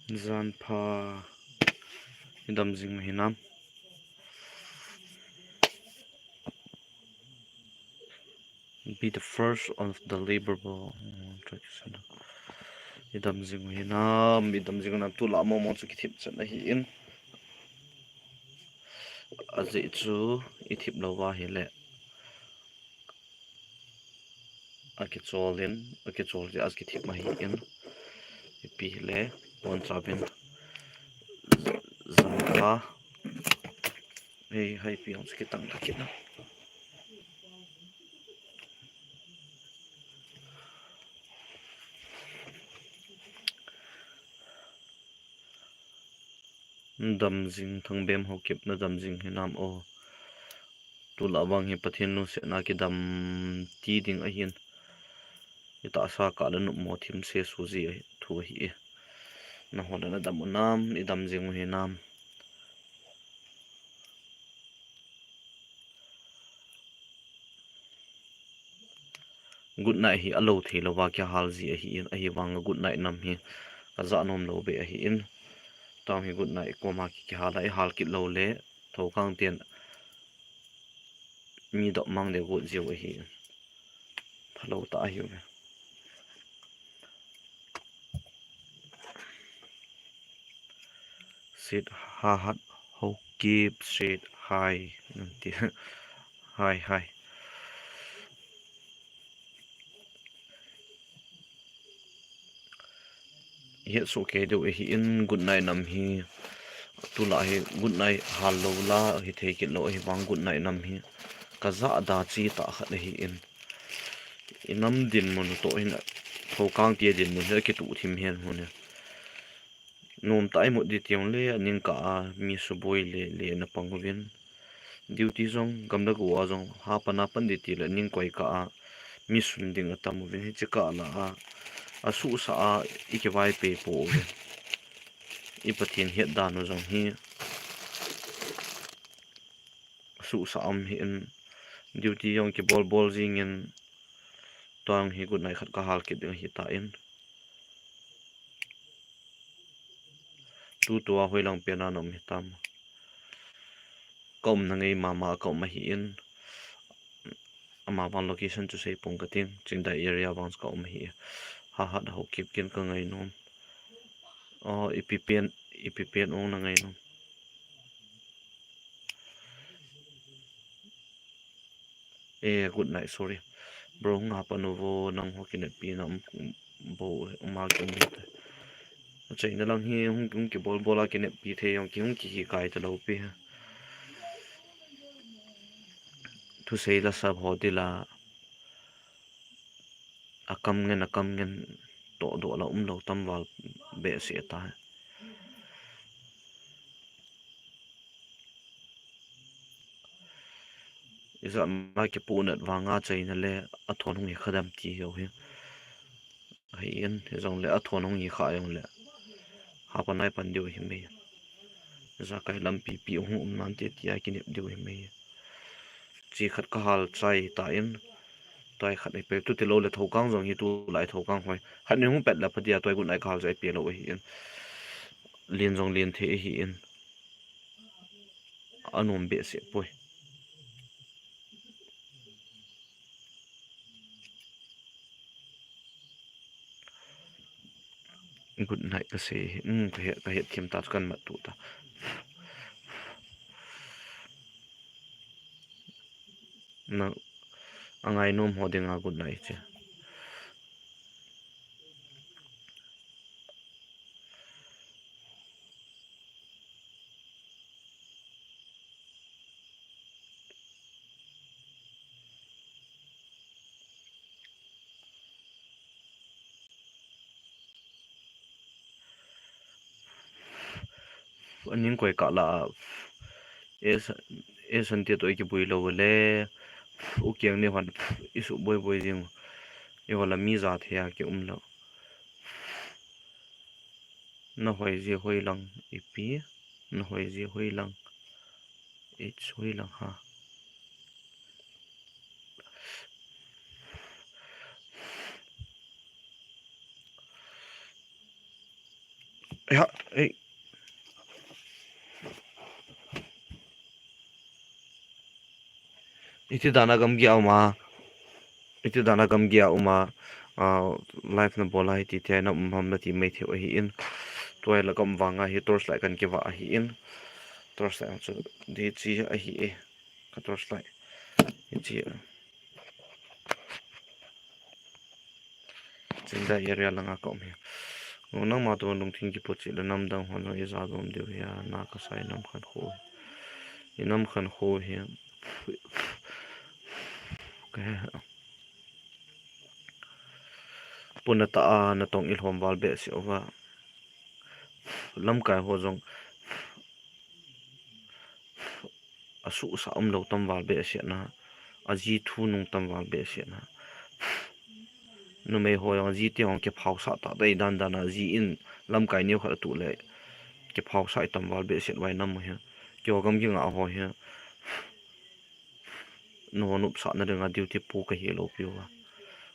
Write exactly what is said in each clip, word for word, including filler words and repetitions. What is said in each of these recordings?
Jan pha. I dam jing u hinam? Be the first of the labor ball. I dam jing u hinam? I dam jing u hinam? Tulai momo chu kithip chan ahi in. Ajeh chu i thip lou va hile, akichol in, akichol jeh a kithip ahi in. Ipi hile, pon chabin, jan pha. Hei, hei, pi hong chu kitang ta kit na. Dam jing, Thangbem Haokip, na dam jing hinam o? Tulai vang hi Pathen lungsetna kidam ti ding ahin. I tahsa kah le nopmo thim se suji ahi, thu ahi e. Nahon le na dam u nam? I dam jing u hinam? Good night hi alou thei lou va kihal ji ahi in, ahivang a good night nam hi ka ja nom lou be ahi in. Tang hi good night koma ki, kihal a, i hal kit lou le, thokang ten mi dop mang de got jiu ahi in. Phalou ta ahi uve. Sit ha hat ho keep sit hai. Hai, hai. Hetsoh kei diu ahi in, good night nam hi. Tulai hi good night hal lou la, hithei kit lou ahivang good night nam hi ka ja da chi tah khat ahi in. I nam dinmun toh hin, thokang te dinmun hi akituh thim hen hon e. Nom tah a imut ding ti jong le, aning kah a mi suboi le, le na pang uvin. Duty jong, gamla go a jong, hapan a pan ding ti le, aning koi kah a mi sun ding atam uvin. Hiche kah lah a, asuhsah a, i kivaipoh pouvin. I Pathen het dan u jong hi asuhsah um ahi in. Duty jong kibol bol jing in, tua jong hi good night khat ka hal kit ding ahi tan. Tutua hoilang pen a na um hitam? Ka umna ngei mama ka um ahi in. Amavang location chu sei pong kating, Chingdai area vang ka um ahi. Ha hat ho kip kin ka ngai nom. Oh, ipi pen, ipi pen ong na ngai nom? Eh, good night, sorry. Bro, hung hapan uvo, nang ho kineppi na um, bo, um a ki um hite. Achaina lang hi, hung, hung kibol bol a kineppi thei jong ki, hung kihi kai talou pi ha. Thusei la sap ho dila. Akam ngen, akam ngen toh doh la umlou tam val behseh ta. Ijat ma kipu nat vanga chaina le athon hung hi kha dem ti ho hi. Ahi in, hijongle athon hung hi kha jongle, hapan a pan diu hi mai. Ijakai lampi pi hung um nante tia kinep diu hi mai. Chi khat ka hal chai tan, tua khat hi pe tu tilou le thokang jong hi tulai thokang hoi. Khat ni hung pet la pha dia tua good night ka hal chai pe lou ahi in. Lin jong lin thei ahi in. Anom behseh poi. Good night ka sei hi. Um, ka het, ka het thim ta chu kan mat tu ta. Na, angai nom ho dinga good night che. Aning koi kah la, e san, e san te toh i kibui lou le, u kiang ni hon, i suboi boi jing, i hola mi ja thei a ki um lou. Na hoi ji hoi lang ipi, na hoi ji hoi lang, it's hoi lang ha. Ei ha, ei. Iti dana gamgi a uma. Iti dana gamgi a uma. Ah, live na bola hiti tia na um ham nati mai thei ahi in. Tua la gam vanga hi torch light kan kiva ahi in. Torch light chu di chi ahi e. Ka torch light. Hi chi. Chindai area langa ka um hi. Nangma to lungthim kipo cheh le namdang hon jong ija dom diu hi a, na ka sa i nam khankho hi. I nam khankho hi. Ka he. Puna ta a natong i lhom val behseh uva. Lamkai ho jong asuhsa umlou tam val behseh na, aji thu nung tam val behseh na. Numei ho jong aji te hong kiphaosah ta dei dan dan a, aji in lamkai neo khat atu le kiphaosah i tam val behseh vai nam hi. Keiho gam kinga ho hi. Nangho nopsahna dinga duty pu ka hilou piu va.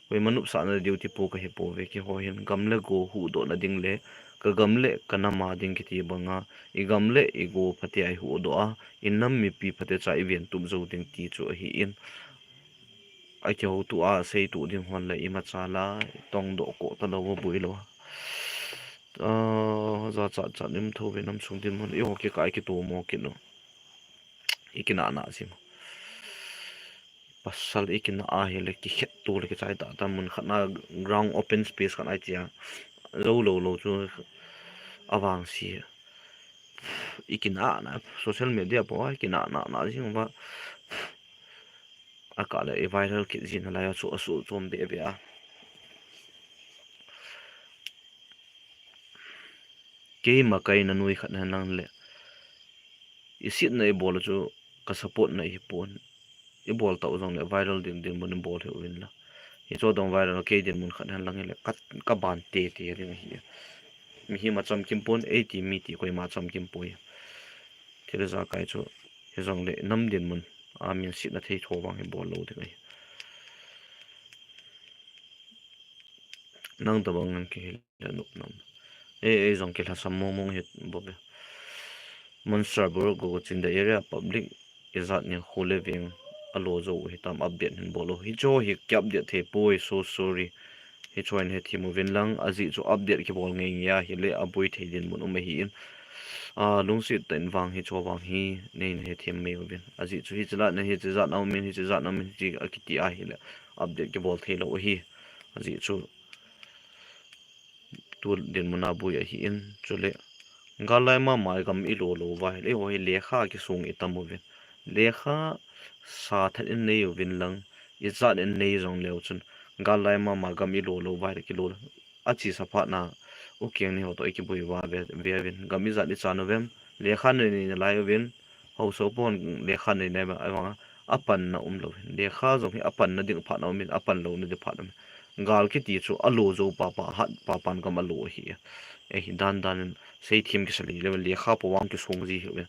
Koima nopsahna duty pu ka hi pouve, keiho hin gam le go huhdohna ding le, ka gam le ka nam a ding kiti banga, i gam le i go phatea i huhdoh a, i nam mipi phatecha i ventup jou ding ti chu ahi in. A kihoutu a seitup ding hon le imacha la, i tongdoh koh talou a boi lou a. Ah, jachat chat um thou ve nam sung dinmun, eiho kikah a kitomo kit u. I kinahna jeh ma. Pasal i kinah ahile kikhetto le kichai tah tah mun khat na ground open space khat na i tia. Jou lou lou chu avangse. I kinahna social media po a i kinahna na jing va. Akah le i viral kit jing nalai a chu asuh chom be be a. Keima kaina nui khat hen lang le. I setna i bol chu ka support na hi pon. I bol tau jong le viral ding dinmun in bol hi uvin la. Hicho dong viral kei dinmun khat hen lang le ka, ka ban tete ding ahi. Mihem a chamkim pon, ei ti mi ti koima chamkim poi. Thil ijakai chu hijong le nam dinmun a min setna thei tho vang hi bol lou ding ahi. Nang tabang ngan kihil le nop nam. Ei, ei jong kilhasam mong mong hi bou ve. Monster bur go go chin the area public ijat nin kho le veng alo jou u hitam update hin bol u. Hicho hi ki update thei poi, so sorry. Hicho in hethem uvin lang, ajeh chu update kibol ngei ngei ahile aboi thei dinmun um ahi in. A, lungset tah in vang hicho vang hi, nei na hethem mai uvin. Ajeh chu hiche la na hiche jat na um in, hiche jat na um in, hiche akiti ahile update kibol thei lou ahi. Ajeh chu tu dinmun a boi ahi in, chule gal lai mama gam i lo lou va ahile, eiho hi lekha kisong i tam uvin. Lekha sa that in nei uvin lang, ijat in nei jong leu chun, gal lai mama gam i lo lou va ahile kilo lou. Achesa phat na, u keng ni ho toh i kiboi va ve, ve uvin. Gam ijat i chan uvem, lekha nei nei nalai uvin, haosa pon lekha nei nei va, avanga apanna um lou hin. Lekha jong hi apanna ding phat na um in, apan louna ding phat na um in. Gal kiti chu alo jou papa, hat papan gam alo ahi. Ahi dan dan in seithem kisa lou le, lekha po vang kisong ji hi uvin.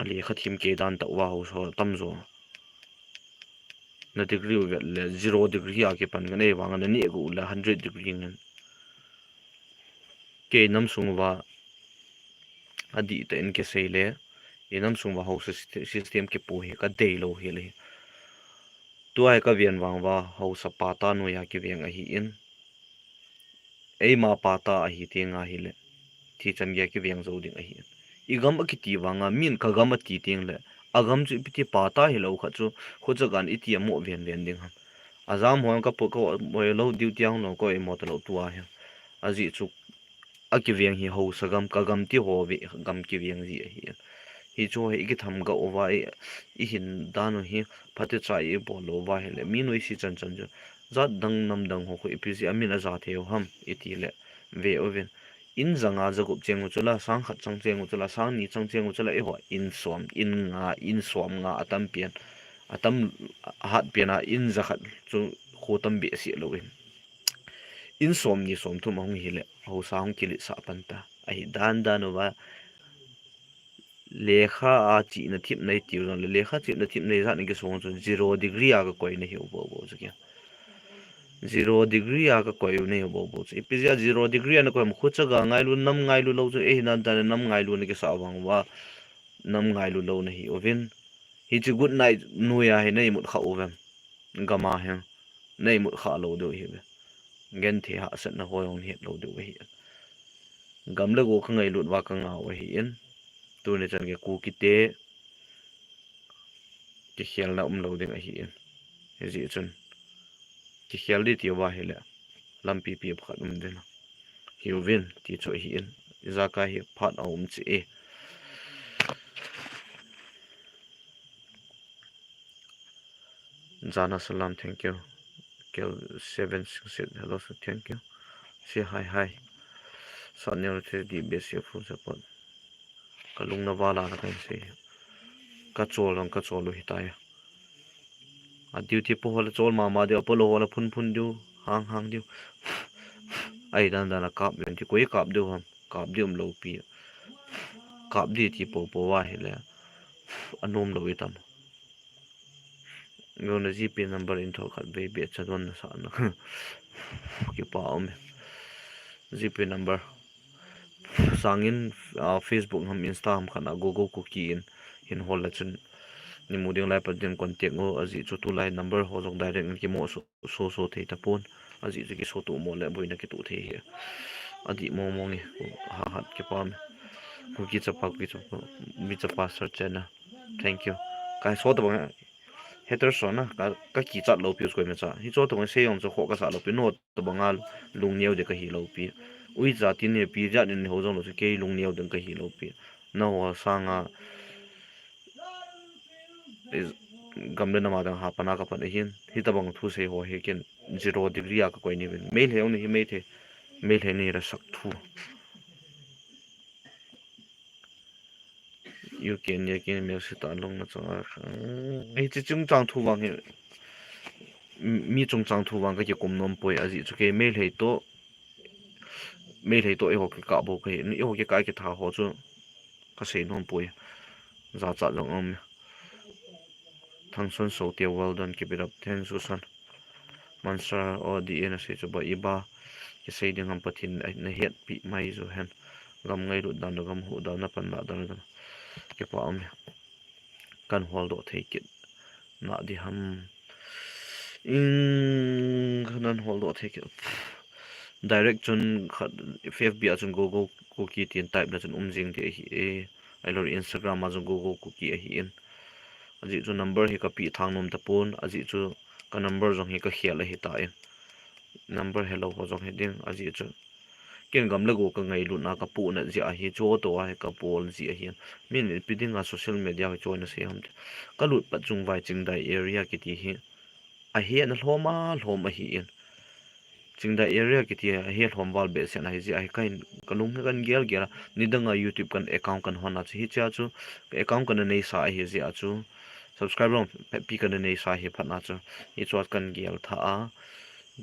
A lekha them kei dan tah uva haosa tamjo. Na degree u vet le zero degree a kipan kan ei vang na neh go le hundred degree ngen. Kei nam sung uva adih tah in kisei le, i nam sung uva haosa syste-, system kipo hi ka dei lou hi le. Tua hi ka ven vang uva haosa pata noi a kiveng ahi in. Eima pata ahi teng ahile, thi chan gei a kiveng jou ding ahi. I gam akiti vanga, min ka gam ati teng le, a gam chu ipi ti pata hilou khat chu, khucha gan iti amo ven ven ding ham. Ajam hon ka po ka moi lou, duty a hung lou ka imo talou tua hi. Ajeh chu, akiveng hi haosa gam, ka gam ti ho ve, gam kiveng ji ahi. Hichu hi i kitham ga uva i, i hin dan u hi, phatecha i bol lou va ahile, mi noise chan chan chu, jat dang nam dang ho khu ipi jeh a min aja thei u ham, i ti le, ve uvin. In ja nga ja gup cheng u chu la, sang khat chang cheng u chu la, sang ni chang cheng u chu la, eiho, in som, in nga, in som nga atam pen, atam hat pen a, in ja khat chu kho tam behseh lou in. In som ni som thum ahung hile, haosa hung kiletsah pan ta. Ahi dan dan uva, lekha a chihna themna i tiu jong le, lekha chihna themna ijat na kisong chu zero degree a ka koina hi u bou bou chu kei. Zero degree a kakoi u nahi bou bou chu. Ipi jeh a zero degree a nakoi ham, khucha ga ngailu, nam ngailu lou chu, eihin dan dan nam ngailu nakisah vang uva, nam ngailu lou nahi uvin. Hiche good night noiya hi na imut kha uvem? Gam a hi na imut kha lou diu ahi ve. Genthei hahsatna ho jong nahet lou diu ahi. Gam le go kangailut uva kangah u ahin. Tuni chan gei Kuki te kikhelna umlou ding ahin. Hijeh chun kikhel ding tiu va ahile lampi pi pakhat um ding ahiuvin ti chu ahin. Ijakai hi phat aum cheh e. Jana Salam, thank you. Kel seven six eight, hello sir, thank you. Say hi, hi. Sa neo te di best your full support. Kalung na vala na kahin sei. Kachol lang kachol u hitai. A duty po ho la chol mama diu, apolo ho la phun phun diu, hang hang diu. Ahi dan dan a kap diu, ti koi kap diu ham, kap diu umlou pi. Kap di ti po po va ahile anom lou itam. Gona GPay number in thokhat vei beh cha don na sa na. Kipa um e. GPay number. Sangin, ah, Facebook ham, Insta ham khat a Gogo Kuki in hin hol le chun. Nei mu ding lai pat ding contact u, ajeh chu tulai number ho jong direct in kimo so so so thei tapon. Ajeh chu kiso to mo le boina kito thei hi. Adih mo mo nge, ha hat kipa um e. Kuki chapa, Kuki chapa, mi chapa sir chena. Thank you. Kaso tabang, haters ho na, ka, kakichat lou pi u koi ma cha. Hicho tabang sei jong chu kho kasah lou pi, no tabang a lungneo ding kahi lou pi. Uicha tin nepi jat in ho jong lou chu kei lungneo ding kahi lou pi. Nangho sanga, eh, gam le nam a dang ha pan a kapan ahin. Hitabang thusei ho hi ken zero degree a kakoi nahi uvin. Meitei jong nahi, Meitei. Meitei nahi la sak thu. U K ni kin mel sita lung na chang a. Hiche chungchang thu vang hi, mi chungchang thu vang kakikum nom poi, ajeh chu kei Meitei to, Meitei to eiho kikah bou kahi, eiho kikah kitha ho chu kasei nom poi. Jachat jong um e. Thangson Sote, well done, keep it up. Thanks, Susan. Mansar, o di e nasei chu ba iba kisei ding ham, Pathen in nahetpi mai ju hen. Gam ngailut dan le gam huhdoh na panlah dan le dan. Kipa um e. Kan holdoh thei kit na di ham. In kan holdoh thei kit. Direct chun khat F B a chun Gogo Kuki tin type le chun um jing ding ahi e. Ahilou le Instagram a jong Gogo Kuki ahin. Ajeh chu number hi kapeh thang nom tapon, ajeh chu ka number jong hi kakhel ahitan. Number helou ho jong hiding, ajeh chu ken gam le go kangailutna kapohnat jeh ahi, chuto a hi kabol jeh ahin. Min ipi dinga social media hi chu ana sei ham ti. Kalut pat chungvai Chingdai area kiti hi ahi, ana lhom a lhom ahin. Chingdai area kiti ahi, lhom val behseh ahi jeh ahi, kahin, kalung hi kahin gel gel a, nidang a YouTube kan account kan hon a chu, hichea chu, ka account kana neisa ahi jeh a chu, subscriber phetpi kana neisa ahi phat na chu, hichea chu kahin gel tha a,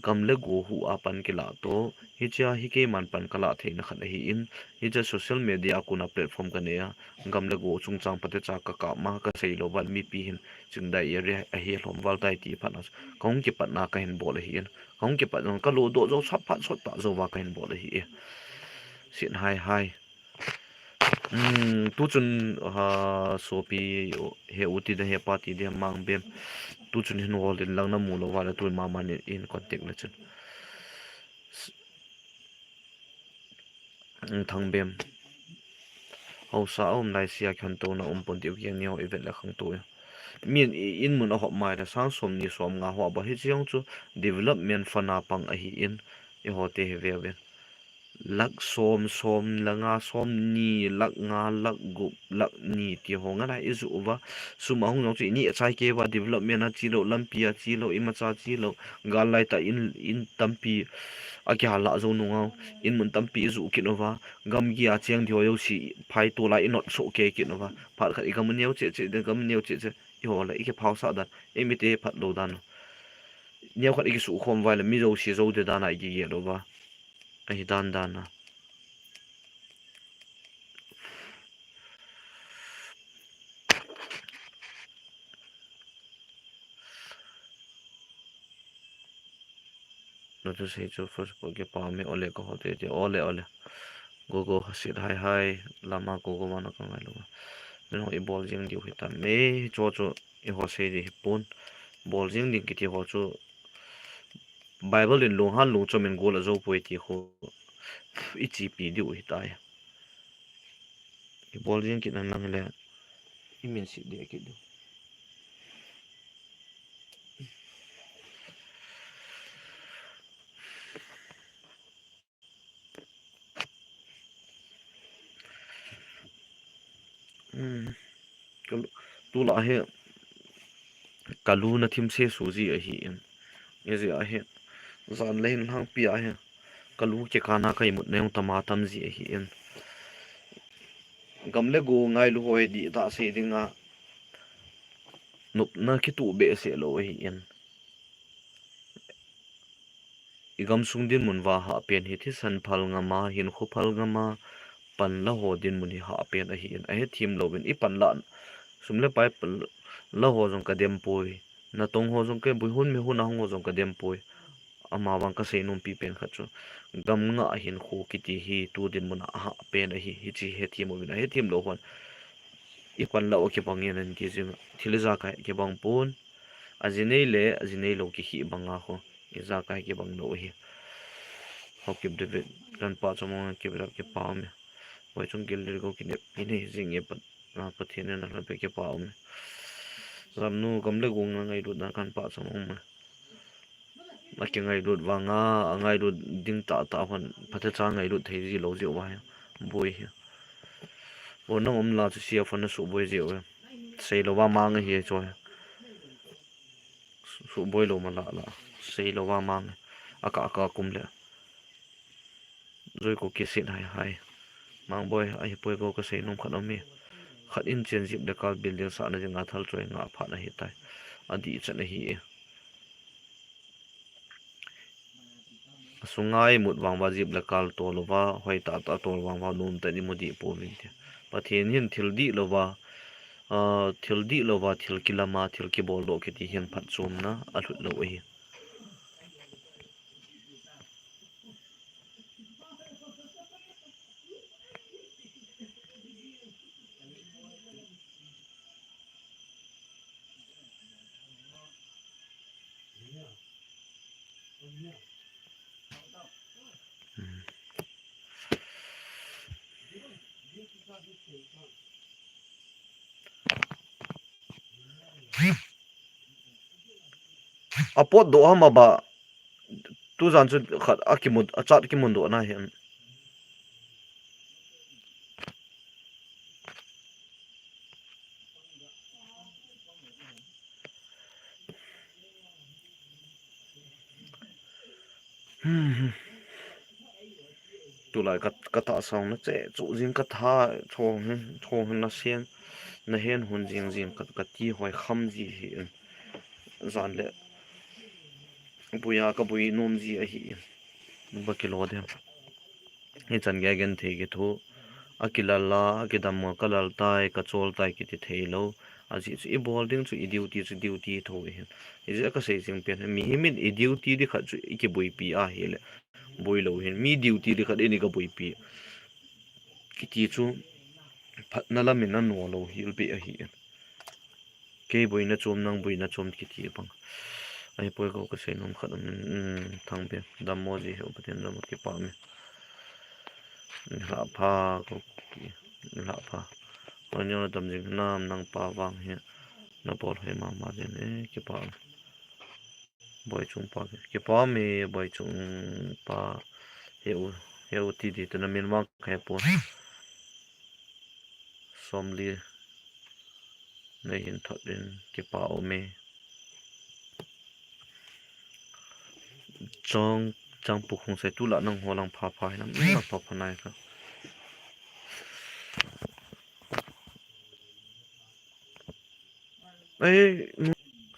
gam le go huh a pan kilah to, hichea hi keiman pan kalah theina khat ahin, hichea social media a kona platform kanei a, gam le go chungchang phatecha kakap ma, kasei lou val mipi hin, Chingdai area ahi lhom val tai ti phat na chu, kahung kipatna kahin bol ahin, Kahung kipat jong kalo doh jou sot phat sot phat jou va kahin bol ahi e. Sin hai hai. Hmm, tu chun, ha, sopi, he u ti ding, he pa ti ding, Mangbem. Tu chun hin hol in lang namu lou va le tu mama in contact le chun. Thangbem. Haosa a um lai sia khantouna um pon tiu kiang ni ho i vet le khangtou e. Min i in mun a hop mai le sang som ni som nga ho ba hi chiang chu development fund a pang ahi in i ho te hi ve ve. Lak som, som le nga, som ni, lak nga, lak gup, lak ni ti ho nga lai i ju uva. Sum a hung jong chu i ni a chai ke va development a chi lo, lampi a chi lo, i ma cha chi lo. Gal lai ta in, in tampi a kihal lah jou nung au. In mun tampi i ju kit uva. Gam gi a chiang di ho jouse phai tu lai i not so ke kit uva. Phat khat i gam neo che che, gam neo che che. I ho la i ke phau sa dan. I mi te phat lo dan. Neo khat i ki su khom vai la mi jouse jo de dan a i ki ge lo va. Ahi dan dan a. Na thusei chu first of all kipa ume, ole ka ho te te, ole, ole. Go go hasit hai hai, lama go go mana ka ngai lou. Min ho i bol jing diu hitam. Me cho chu i ho sei di hi pon. Bol jing ding kiti ho chu Bible in lunghan lungchom in gol a jou poi ti ho i chipi diu hitai. I bol jing kit nan lang le i min sit di kit diu. Hmm. Kal-, tulai hi ka lu na thim se su ji ahi in. Ijeh a hi, jan le hin lhangpi a hi, ka lu kikana ka imut na jong tama tam ji ahi in. Gam le go ngailu ho hi dihtah sei dinga nopna kituh behseh lou ahi in. I gamsung dinmun va hahpen hi thisan phal ngam a, hinkho phal ngam a, panla ho dinmun hi hahpen ahi in, ahethem louvin i panla, sum le pai panla ho jong ka dem poi, natong ho jong ka bui, hun mi hun a hung ho jong ka dem poi. Amavang ka seinompi pen khat chu, gam ngah hinkho kiti hi tu dinmun a hahpen ahi, hiche hethem uvin, ahethem lou hon i panla u kibang in, an kijing thil ijakai kibang pon. Ajinei le ajinei lou kihi banga ho ijakai kibang lou hi. Haokip David, kan pa chomong kibra kipa ume. Boichung Gildir go kinep inei jing e pat, a, Pathen in alhabe kipa ume. Jamnu gam le go ngailut na kan pa chomong me. Akingailut vanga, angailut ding tahtah hon, phatecha ngailut thei ji lou jeh uva hi, boi hi. Boi nang um la chu sia phone na suboi jeh uva. Sei louva mang ahi chu hi. Suboi lou mala la. Sei louva mang. Aka, aka kum le. Joi ko kisit hai hai. Mangboi, ahipoi ko ka seinom khat aume. Khat in chen jip le kal building sahna dinga thal choi ngah phat ahitai. Adih chan ahi e. Asunga imut vang uva jip le kal tol uva, hoi tahtah tol vang uva, nomtah in imu dih pouvin ti. Pathen hin thil dih louva, ah, thil dih louva, thil kilam a, thil kibol doh kiti hin phatchomna alhut lou ahi. Apot doh ham aba, tujan chu khat akimu, achat kimu doh na hi. Hmm. Tulai ka, ka tahsa na che chu jing ka tha chong hin, chong hin na sen, na hen hun jing jing ka, ka ti hoi kham ji hi in. Jan le buia ka bui nom ji ahi in. Ba kilo dem. Hichan gei a genthei kithu. Akilal a, akidam a, ka lal tai, ka chol tai kiti thei lou. Ajeh chu i bol ding chu i duty chu duty tho ahin. Hijeh a ka sei jing pen, mihem in i duty ding khat chu i kibuipi ahile, boi lou hin. Mi duty ding khat in i ka buipi kiti chu phatna lam in a no lou hel beh ahi. Kei boina chom, nang boina chom kiti bang. Ahipoi ko ka seinom khat um, um, Thangben. Dammo ji hi u Pathen dam kipah me. Nilhah pha ko ki, nilhah pha. Hoi neo na dam jing nam nang pa vang hi. Na bol hoi mama jin e kipah me. Boichung pa ki, kipah me Boichung pa. He u, he u ti di tu na min vang ka he pon. Somli. Nei hin thot in kipah um e. Chang, Changpu Khongsai tulai nang ho lang pha pha hinam, nang pha pha nai ka. Eh,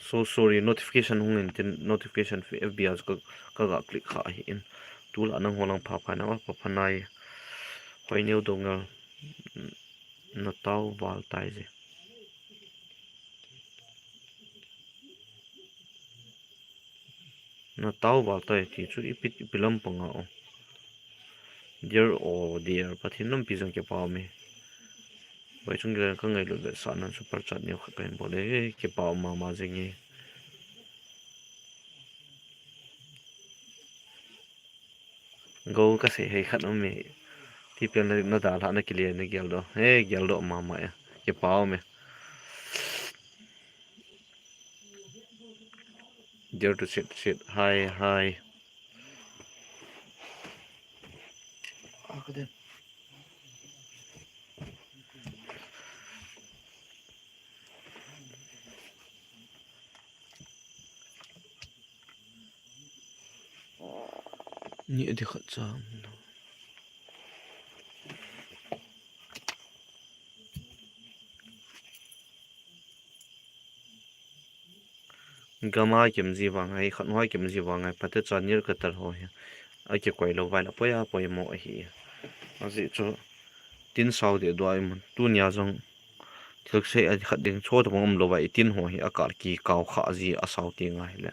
so sorry, notification hung in tin, notification F B a ka, ka ga click kha ahi in. Tulai nang ho lang pha pha hinam, pha pha nai. Hoi neo dong ngal. Na tao val tai je. Na tao val tai ti chu ipi, ipi lampang a o. Dear, oh dear, Pathen lampi jong kipa ume. Vai chung gel ka ngailut vetsahnan super chat neo khat kahin bol e, kipa um mama jing e. Go kasei hei khat ume. Ti pen na, na dalha na kile na geldoh. He, geldoh mama e. Kipa ume. Dear to sit, sit. Hi, hi. Ni adi khat cha. Gam a kim ji vang ai, khat noi kim ji vang ai, pate cha nil ka tar ho hi. A kikoi lou vai la poi a poimo ahi. Ajeh chu tin sao deh dua imun. Tunia jong thil sei a khat ding cho tabang um lou vai, i tin ho hi a kal kikao kha ji a sao ti ngai le.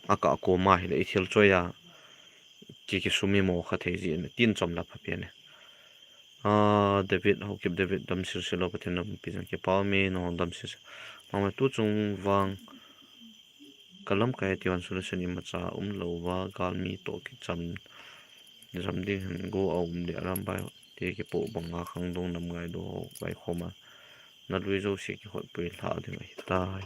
A ka ko ma hi le i thil choi a ki, kisumimo kha thei ji in tin chom la pha pen e. A, David, Haokip David, dam sel sel o, Pathen lampi jong kipa ume, nangho dam sel sel. Nangho tu chung vang, ka lamkai a ti vang solution imacha um lou va, galmi toh kicham, jam ding hin go a um le, Arambai te kipoh bang a khangdong nam ngailu ho, vai khom a. Na lui jouse kihotpui lha ding ahi tai.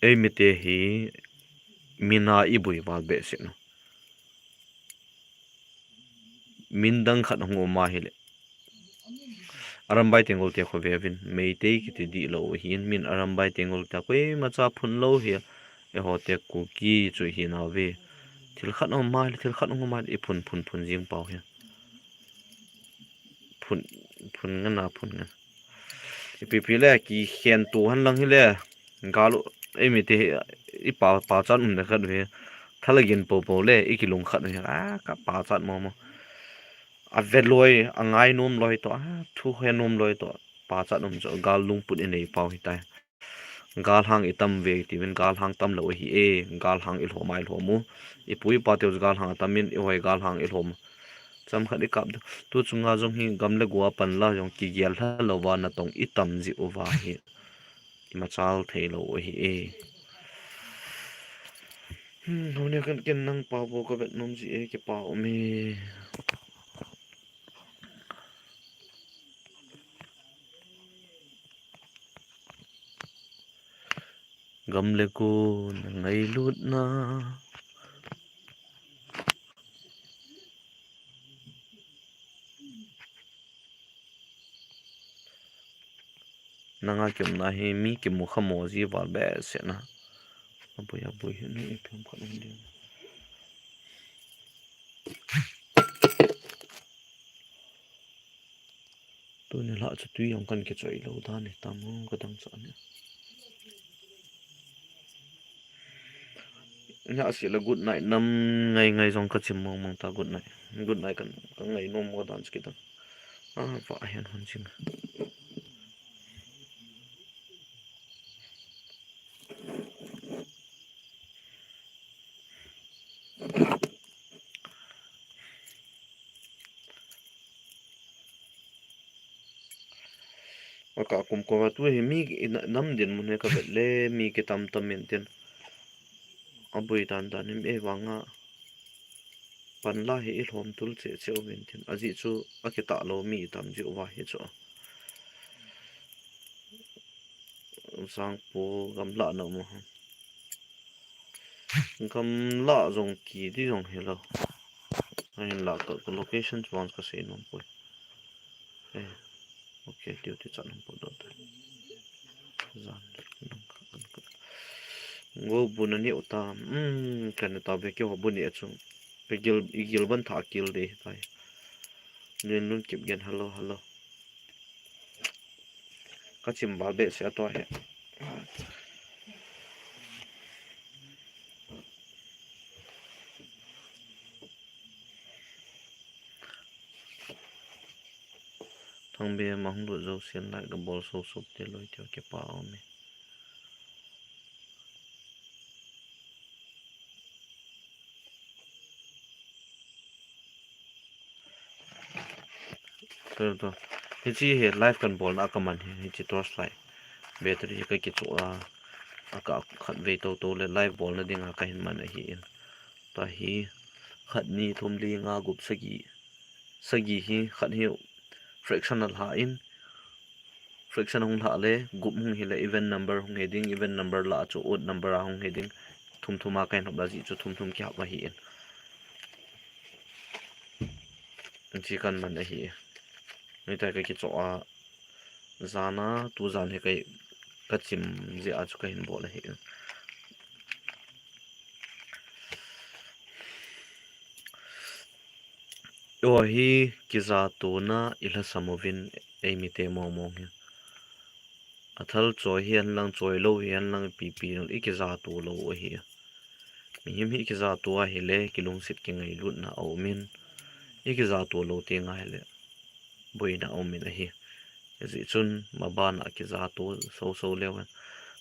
Ei mite hi, min a i bui val behseh u. Min dang khat hung um a hile. Arambai Tenggol te kho ve uvin, Meitei kiti dihlou ahin, min Arambai Tenggol te koima cha phun lou hi, eiho te Kuki chu hi nau ve. Thil khat um a hile, thil khat um a hile, i phun, phun, phun jing pau hi. Phun, phun ngen a, phun ngen. Ipi pi le, kikhen tu han lang hile. Gal u, ei mite hi, i pa, pachat um na khat ve. Thalagin po po le, i kilung khat ve. A, ka pachat mo mo. A ve loi, a ngai nom loi to, a thu he nom loi to. Pachat um chu, gal lungput i nei pau hi tai. Galhang i tam ve, ti vin galhang tam lou ahi e, galhang i lhom a i lhom u. I pu i pa teu chu galhang a tam in, i hoi galhang i lhom. Cham khat i kap tu, tu chunga jong hi gam le go a pan la jong kigel hla lou va natong i tam ji uva hi. Imachal thei lou ahi e. Hmm, hone kan ken nang pa bo ka vet nom ji e, kipa ume. Gam le go na ngailutna. Nanga kiumna hi mi kimu kha mo ji val behseh na. Aboi, aboi, hi nu i phem khat um ding. Tuni lah chu tui jong kan kichoi lou dan ni tam hung ka dang cha ni. Nya si la good night nam ngai ngai jong ka chim mong mong ta good night. Good night kan, ka ngai nom mo dan chu ki dang. A, va hian hon ching. Aka kum koma tu hi mi i na-, nam dinmun hi ka vet le mi kitam tam in tin. A bui dan dan in e vanga pan la hi i hlawm tul che che um in tin. A jih chu a kitah lo mi i tam jeh uva hi chu. Sangpu gamla na um a. Gamla jong ki di jong hi lo. Ahin la ka, ka location chu vang ka sei nom poi. Eh, okay, tiu ti chan hum po dot. Zan, nang ka, kan ka. Go bu na ni uta. Hmm, kan ta be ki ho bu ni a chung. Pe gil, i gil ban tha kil de tai. Lun lun kip gen, hello, hello. Ka chim val behseh a tua hi. Thangbe ma hung lut zo sian lai ka bol so sop te loi teo ke pa om e. To, to. Hiche hi live kan bolna a ka man hi, hiche torch light. Battery hi ka kichoh a, a ka khatvei toto le live bolna dinga ka hin man ahi in. Tua hi, khat, ni, thum, li, nga, gup, sagi. Sagi hi, khat hi fraction a lha in, fraction hung lha le, gup hung hi le, even number hung hi ding, even number lah chu odd number a hung hi ding, thum thum a ka hin hop la jeh chu thum thum kihap ahi in. Hiche kan man ahi. Hitia ka kichoh a, jan a, tu jan hi ka, ka chim jeh a chu ka hin bol ahi. Eiho hi kijatona i lhasam uvin, eimite mong mong hi. Athal choi hi hen lang, choi lou hi hen lang, ipi ipi jong i kijato lou ahi. Mihem hi kijato ahile, kilungset kingailutna a um in, i kijato lou teng ahile, boina a um in ahi. Hijeh chun, maban a kijato soso leu hen.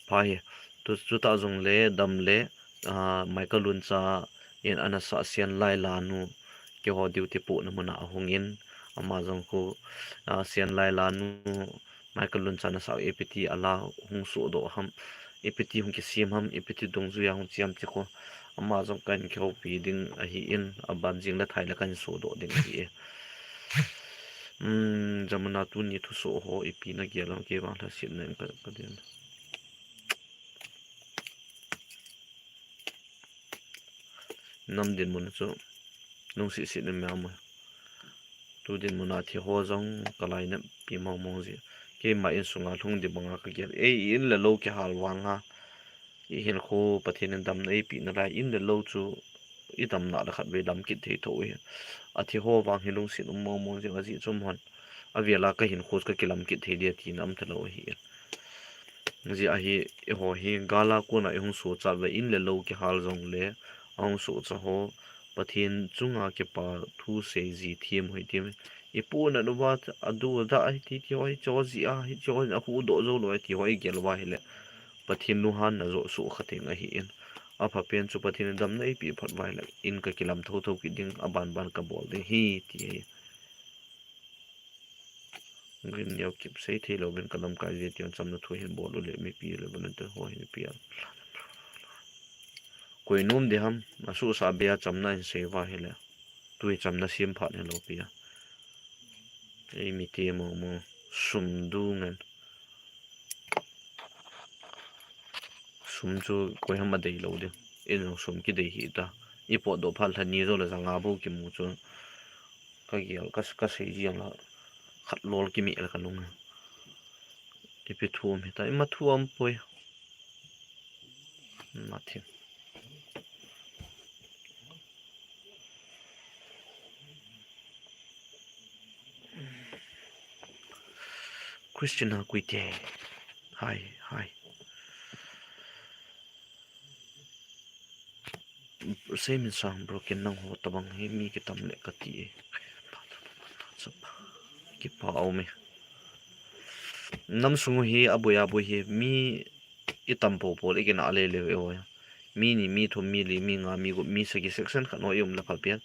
Pha hi, tu, chuta jongle, dam le, ah, Michael Luncha in ana sah Sian Laila nu, keiho duty pohna mun a ahung in, ama jong khu, ah, Sian Laila nu, Michael Luncha na sah ipiti a la hung sodoh ham, ipiti hung kisem ham, ipiti dungjui a hung che ham ti khu, ama jong ka hin kihoupi ding ahi in, aban jing le thai le ka hin sodoh ding ahi e. Hmm, Jamuna, tuni thusoh ho ipi na gel ham, kei vang lhasetna in ka, ka din. Nam dinmun chu lungset set in um e. Tu dinmun a thi ho jong ka lainat pi mong mong jeh. Keima insunga lhung ding banga ka gel. Ei, in le lou kihal vang a, i hinkho Pathen in damna eipeh nalai, in le lou chu i damna le khatvei lam kit thei tho hi. Athi ho vang hi lungset um mong mong jing ajeh chu um hon. Avel a ka hinkho chu ka kilam kit thei dia tina um talou ahi. Hijeh a hi, eiho hi gal a kona i hung sohchat uva, in le lou kihal jongle, a hung sohcha ho, Pathen chunga kipa thu sei ji them hoi them. I puna uva, adu ada hiti ti ho, hiche ho jeh a, hiche ho a huhdoh jou lou, hiti ho i gel uva ahile, Pathen lunghanna joh soh kha teng ahi in. Aphapen chu Pathen in damna eipeh phat uva ahile, in ka kilam thotho kit ding, aban ban ka bol ding ahi, ti ahi. Green Neo Kip, sei thei louvin ka lamkai jeh a chamna thu hin bol u le mipi le volunteer ho hin pia. Koi nom ding ham, asuhsah beh a chamna hin sei uva ahile. Tui chamna sem phat hilou pi a. Eimite mong mong, sum du ngen. Sum chu koi ham adei lou ding. In jong sum kidei hita. I potdoh phat lha ni jou le ja nga bou kimu chu. Ka gel, ka, ka sei jeng la. Khat lol kimeh le ka lung. Ipi thu um hita, ima thu um poi. Nothing. Christina Kuite. Hi, hi. Sei min sang broken nang ho tabang hi mi kitam le kati e. Kipa um e. Nam sung hi aboi aboi hi mi i tam popo le i kinah lele ve o. Mi ni, mi thum, mi li, mi nga, mi gup, mi sagi section khat ho i um le pha pian.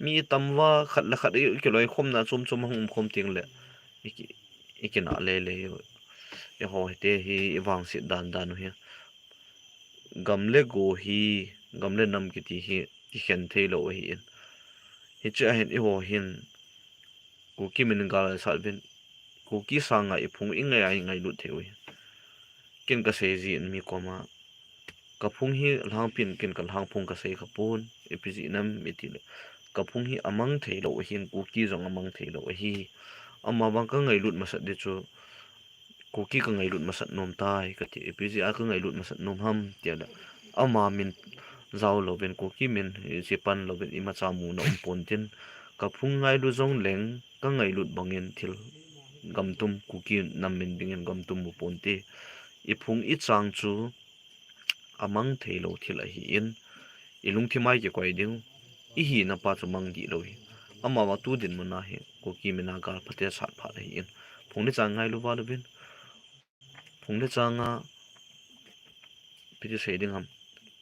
Mi i tam uva khat le khat i kiloikhomna chom chom hung umkhom teng le i ki, i kinah lele o. Eiho hite hi i vangset dan dan u hi. Gam le go hi, gam le nam kiti hi kikhen thei lou ahi in. Hiche a hin eiho hin Kuki min gal sat uvin, Kuki sanga i phung i ngai a i ngailut thei u hi. Ken ka sei jin mi koma, ka phung hi lhangpin ken ka lhang phung ka sei kha pon, ipi jeh ham i ti le. Ka phung hi amang thei lou ahin, Kuki jong amang thei lou ahi. Ama vang ka ngailut masat di chu, Kuki ka ngailut masat nom tai, ka ti, ipi jeh a ka ngailut masat nom ham, ti a le. Ama min jao louvin, Kuki min, i chi pan louvin, imacha muna um pon tin, ka phung ngailu jong leng, ka ngailut bangin thil gam tum, Kuki nam min dingin gam tum mu pon ti. I phung i chang chu, amang thei lou thil ahi in, i lungthim a i kikoi ding, i hina pa chu mang dih lou hi. Ama va tu dinmun a hi, Kuki min a gal phaten sat phat ahi in. Phung le chang ngailu val uvin. Phung le chang a, ipi ti sei ding ham.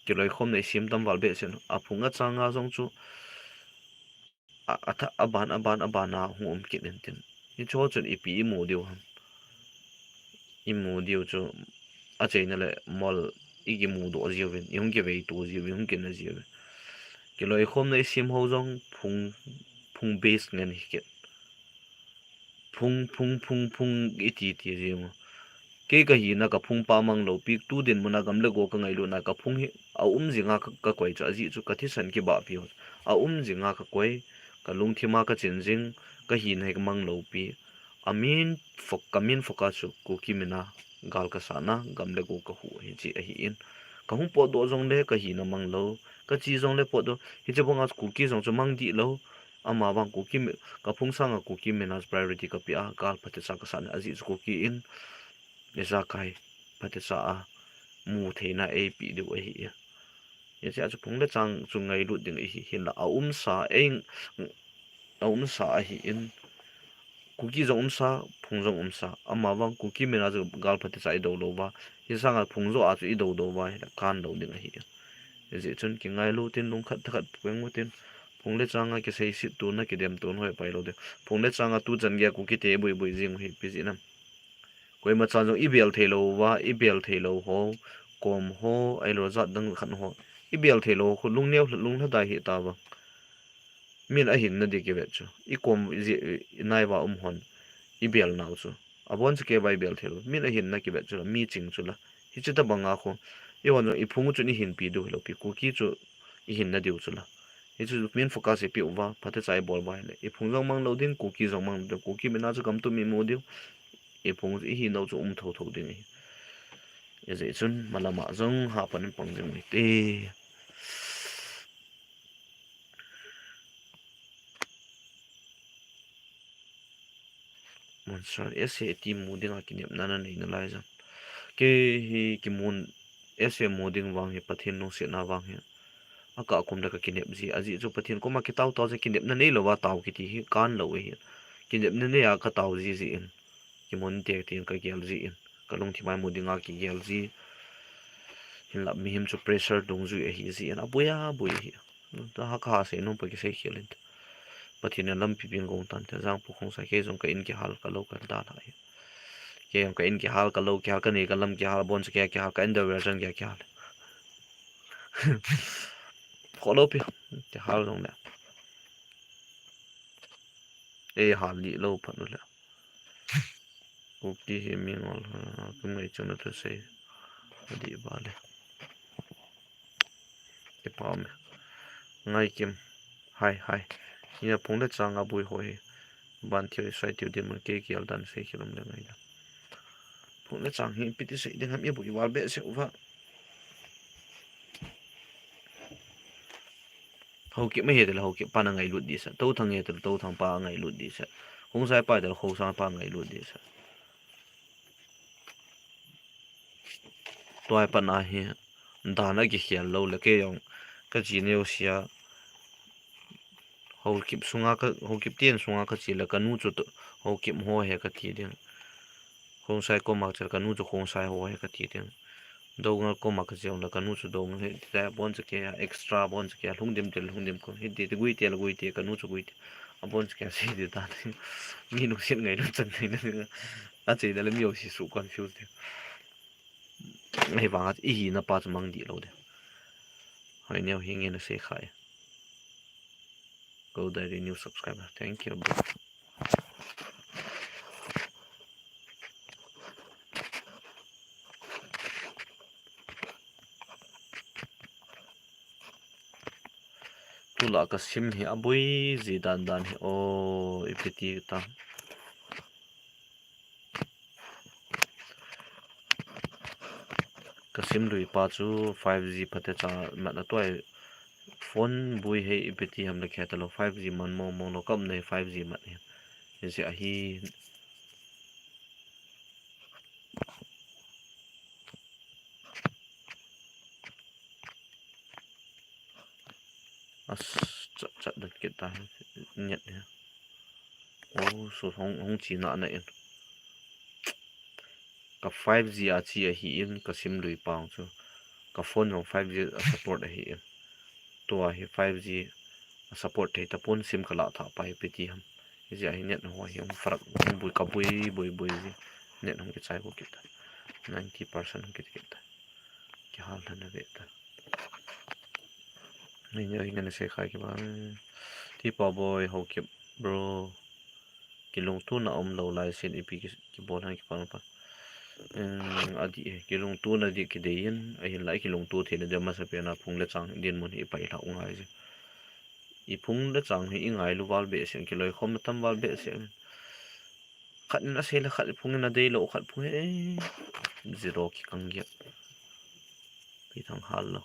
Kiloikhomna i sem tam val behseh in. A phung a chang a jong chu, a, a tha, a ban, a ban, a ban a hung um kit in tin. Hicho chun ipi imu diu ham. Imu diu chu achaina le mol ikimu doh jiuvin, ihung kivei to jiuvin, ihung kina jiuvin. Kiloikhomna isim ho jong phung, phung base ngen hi kit. Phung, phung, phung, phung iti ti jiu. Kei kahina kaphung pa mang lou pi, tu dinmun a gam le go kangailutna kaphung hi aum jinga ka, kakoi chu ajeh chu kathisan kibahpi ho. Aum jinga kakoi, kalungthim a kachin jing, kahina hi kamang lou pi. Amin fo-, kamin focus chu Kuki mina gal kasatna, gam le go kahu hi chi ahin. Kahung potdoh jongle kahina mang lou, kache jongle potdoh, hiche banga Kuki jong chu mang dih lou. Amavang Kuki mi, kaphung sanga Kuki mina priority kapeh a, gal phatecha kasatna ajeh chu Kuki in ijakai phatecha a mu theina eipeh diu ahi. Hichea chu phung le chang chu ngailut ding ihi, hinla aumsa ei, aumsa ahin, Kuki jong umsa, phung jong umsa. Amavang Kuki mina chu gal phatecha idou louva, hisanga phung joh a chu idou douva hile kan lou ding ahi. Hijeh chun kingailu tin lungkhat thakhat peng utin, phung le changa kiseiset tona, kidem tona hoi pai lou ding. Phung le changa tuchan geiya Kuki te buibui jing u hi ipi jeh ham. Koima chan jong ibel theilouva, ibel theilou ho, kom ho, ahilou jat dang khat ho, ibel theilou ho khu lungneo, lunglhadai hih tauva. Min ahinna di kivet chu, ikom ji, inaiva um hon ibel nau chu, abonchakeiva ibel theilou, min ahinna kivet chu la, mi ching chu la. Hiche tobanga khu ihon jong iphung chun ihinpi diu hilou pi, Kuki chu ihinna diu chu la. Hichu main focus ipeh uva, phatecha ibol uva hile, iphung jong mang lou ding, Kuki jong mang lou ding, Kuki mina chu gam tum imu diu, iphung chu ihinau chu um thotho ding ahi. Hijeh chun malama jong hapan in pang jing u hite. Monson, S A T mu dinga kinepna nanei nalai jong. Kei hi kimun, S A mu ding vang hi Pathen lungsetna vang hi akah kum le kakinep ji. Ajeh chu Pathen koma kitao tao jeh, kinepna neilouva tao kiti hi kan lou ahi. Kinepna neiya katao ji jeh in, kimun tei tin kagel ji in, kalungthim a imu dinga kigel ji. Hinla mihem chu pressure dungjui ahi jeh in aboi aboi ahi. Taha kaha seinom pa kisei khel inte. Pathen in lampi pin gong tante, Jangpu Khongsai, kei jong ka in kihal, kalou kadalhah hi. Kei jong ka in kihal, kalou kihal, kanei kalam kihal, abonchakeiya kihal, ka underwear chan geiya kihal. Kholou pi, kihal jongle. Eihal lih lou phat uleh. Kuki hi mi ngol, kum ngei chun athusei adih vale. Kipah me. Ngaikim. Hai, hai. Hia phung le changa bui ho hi, ban thil isei tiu dinmun, kei gel dan sei khel um le ngai dan. Phung le chang hi ipi ti sei ding ham, ibui val behseh uva. Haokip ahi tile Haokip pa angailut ding sah. Touthang ahi tile Touthang pa angailut ding sah. Khongsai pa ahi tile Khongsai pa angailut ding sah. Tua hi pat na hi dan akikhel lou le kei jong kache neo sia. Haokip sunga ka, Haokip ten sunga kache le kanu chu to, Haokip ho ahi kati ding. Khongsai koma kache le kanu chu Khongsai ho ahi kati ding. Doungel koma kache le kanu chu Doungel ahi ti abonchakeiya, extra abonchakeiya, lhungdim tile lhungdim ko, hiti ti Guite le Guite, kanu chu Guite. Abonchakeiya sei ding ta. Mi lungset ngailut chan nei na. Ache le mi jouse su confuse ding. Ahivanga ihina pa chu mang dih lou ding. Hoi neo hi ngen asei khai. Go Diary new subscriber. Thank you, bro. Tulai ka sim hi aboi ji dan dan hi o, ipi ti ta. Ka sim lui pa chu five G phatecha mat a tuai phone bui hi ipi ti ham le khe ta lou, five G man mong mong lou, ka um na hi five G mat hi. Hijeh ahi. As, chat, chat dat kit ta, net hi. Oh, so hung, hung chi na na in. Ka five G a chi ahi in, ka sim lui pang chu. Ka phone jong five G a support ahi in. Tua hi five G a support thei tapon, sim ka la tha pa hi ipi ti ham. Hijeh a hi net ho hi hung farak, hung bui ka bui, bui, bui ji. Net hung kichai go kit ta. Ninety percent hung kit kit ta. Kihal lhon na ve ta. Nei neo hi ngan sei khai kiba. Tipa boi, Haokip bro. Kilungtona umlou lai sin ipi ki, kibol han kipan pa. Em, adi, kilungtona di kidei in, ahinla kilungto theina di masapen a phung le chang dinmun hi ipai lhah u ngai ji. I phung le chang hi i ngailu val behseh, kiloikhom tam val behseh. Khat in asei le khat phung in adeilou, khat phung hi, eh, zero kikang gei. Pi thang hal lou.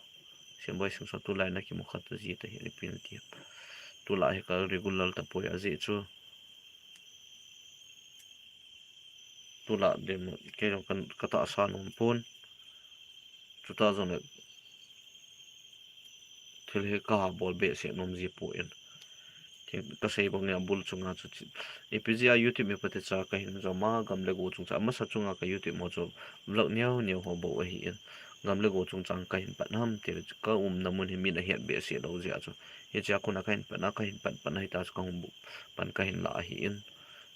Simboi Singson tulai na kimu khat ta ji ta hi, ipi nati. Tulai hi ka regular tapoi ajeh chu. Tulai dem, kei jong ka, ka tahsa nom pon. Chuta jongle thil hi ka bol behseh nom ji poi. Thil ka sei bang a bul chunga chu chi. Ipi jeh a YouTube mi pate cha ka hin jom a, gam le go chungchang, amasa chunga ka YouTube mo chu vlog neo neo ho bou ahin. Gam le go chungchang ka hin pan ham ti chu ka umna mun hi min ahet behseh lou jeh a chu. Hiche a kona ka hin pan a, ka hin pan pan ahi ta chu ka hung bu pan ka hin la ahin.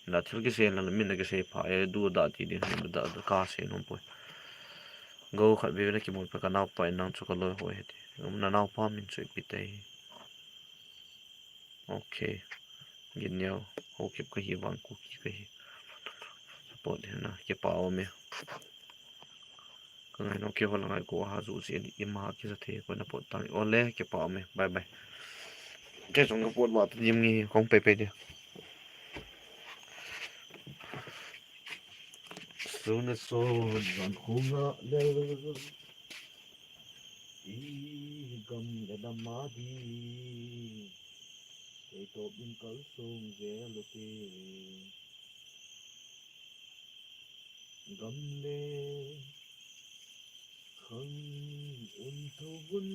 La thil kisei la min akisei pha e, du da ti din hin da, da ka sei nom poi. Go khat veve na kimu pe ka naopa in nang chu ka loi ho ahi ti. Um, na naopa min chu ipi tai. Ok. Gin neo, Haokip ka hi, vang Kuki ka hi. Support hi na, kipa um e. Ka ngai nom, keiho la ngai ko ha ju ji ni, ima kisa thei ko na pot tang. Ole, kipa um e. Bye bye. Kei jong ka pot va ta dim ngi kong pe pe dia. Sun a sun, zan khung a le. I gam le nam a di. Kei to bin kal sung vel u te. Gam le khang un tho un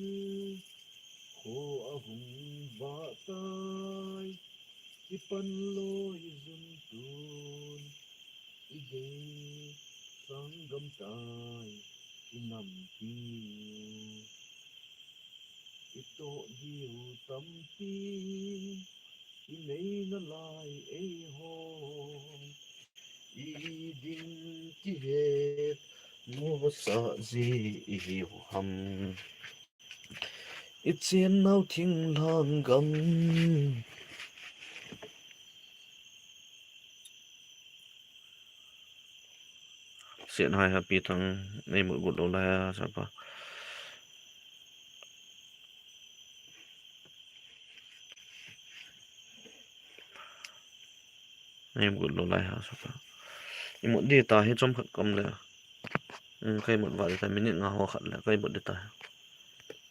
kho a hung va tai. I pan loi zun tun i de sang gam tai i nam pi. I to diu tampi i nei na lai ei ho. I ding kihet mo sa ji i hiu ham. I chen nau thing lang gam. Sen hai happy thang nei mut gut lou lai a sapa. Nei mut gut lou lai a sapa. I mut di ta hi chom khat kom le. Um, kai mut va di ta minute nga ho khat le kai mut di ta.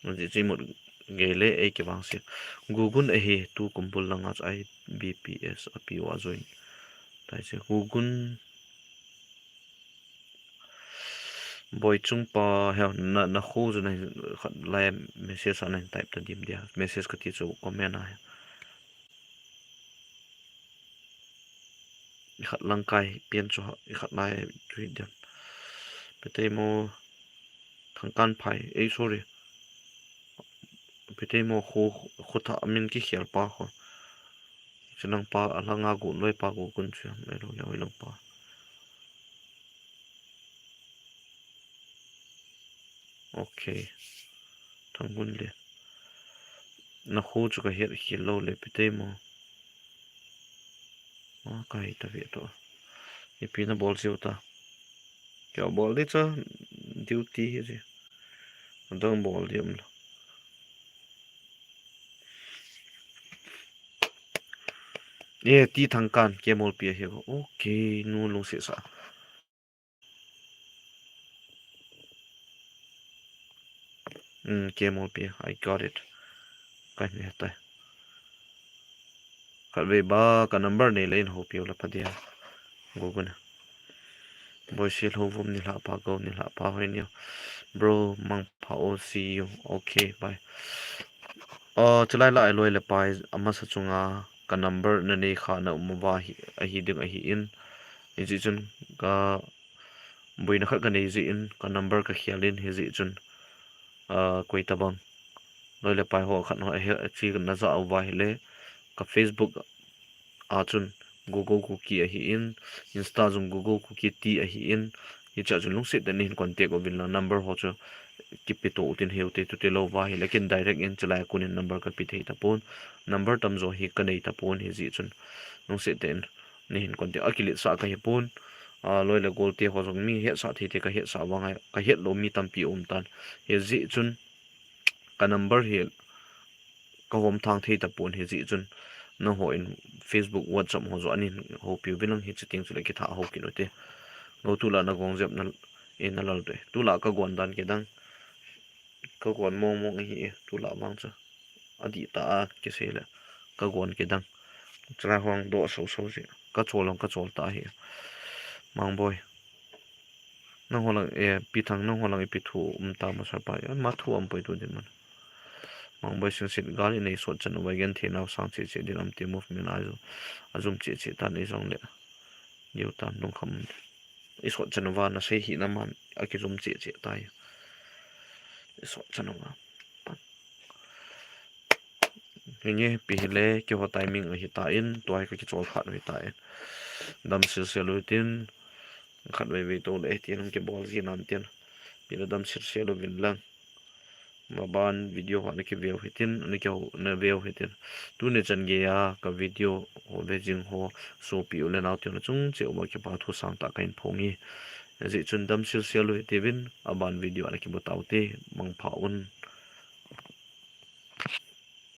Mun ji chi mut gei le ei kivang si. Gugun ahi tu kumbul langa chu I B P S a pi wa join. Tai si Gugun. Boi Chungpa, he, na, na khu chu na hin, khat lai message a na hin type ta dim dia. Message kati chu comment a. I khat lang kai pian chu, i khat lai chu hi diam. Petei mo Thangkanphai, ei, sorry. Petei mo khu, khu tha min kikhel pa khu. Chinang pa, a langa gu loi pa gu kun chu, ei lo le oi lang pa. Ok. Thanggun le. Na khu chu ka hiat khel lou le, Petei mo. A, ka hi ta ve to. Ipi na bol siu ta. Kei bol di cha duty hi ji. Adang bol di um lo. E, ti Thangkan, Kemolpi ahi ko. Ok, nu lungset sa. Hmm, Kemolpi, I got it. Ka hin hetai. Khatvei ba ka number nei le in houpi u la pa dia. Go go na. Boisi Lhouvum nilhah pha, go nilhah pha, hoi niu. Bro, mangpha o, see you. Ok, bye. Ah, chulai la, loi le pai, amasa chunga ka number na nei kha na um uva hi, ahi ding ahi in. Hijeh chun ka boina khat ka nei jeh in, ka number ka khel in, hijeh chun, ah, koi tabang loi le pai ho khat ho ahi, achi na ja uva hile, ka Facebook a chun Google cookie ahi in, Insta jong Google cookie ti ahi in, hichea chun lungset tah in nahin contact uvin lang number ho chu kipe to utin hiu te, tute lou va hile kin direct in chulai a kon in number kape thei tapon, number tamjo hi kanei tapon, hijeh chun lungset tah in nahin contact, akiletsah kahi pon, a, loi le gol te ho jong mi hetsah thei te kahetsah vang a, kahet lou mi tampi um tan, hijeh chun ka number hi kahom thang thei tapon, hijeh chun nangho in Facebook, WhatsApp ho joh a nahin houpi uvin lang hiche teng chule kitha hou kit ute. Ngo tulai a nagong jep na, e, nalal te. Tulai a kagon dan kidang. Kagon mong mong ahi e, tulai a vang chu. Adih tah a kisei le. Kagon kidang. Chulai hung doh so so jeh. Kachol lang kachol tah ahi. Mangboi. Nangho lang, e, Pi Thang, nangho lang ipi thu um ta masa pa. Ama thu um poi tu din man. Mangboi Singsit, gal inei sot chan uva, genthei nau sang cheh cheh din am ti, movement a jum, ajum cheh cheh tan, ijongle diu tan lungkham. Isot chan uva nasei hina man akijum cheh cheh tai. Isot chan uva. Hinge pi hile, keiho timing ahi tan, tua hi kakichol khat u ahi tan. Dam sel sel u hitin, khatvei vei tou le, tin hung kibol ji nan tin. Pi le dam sel sel uvin lang. Maban video ho ana kiveu hitin, ana kihou, ana veu hitin. Tuni chan geiya ka video ho ve jing ho, sopi u le nao te ho chung cheh uva kipa thu sangtah kahin phong e. Hijeh chun dam sel sel u hitiuvin, aban video a ana kimu taute, mangpha un.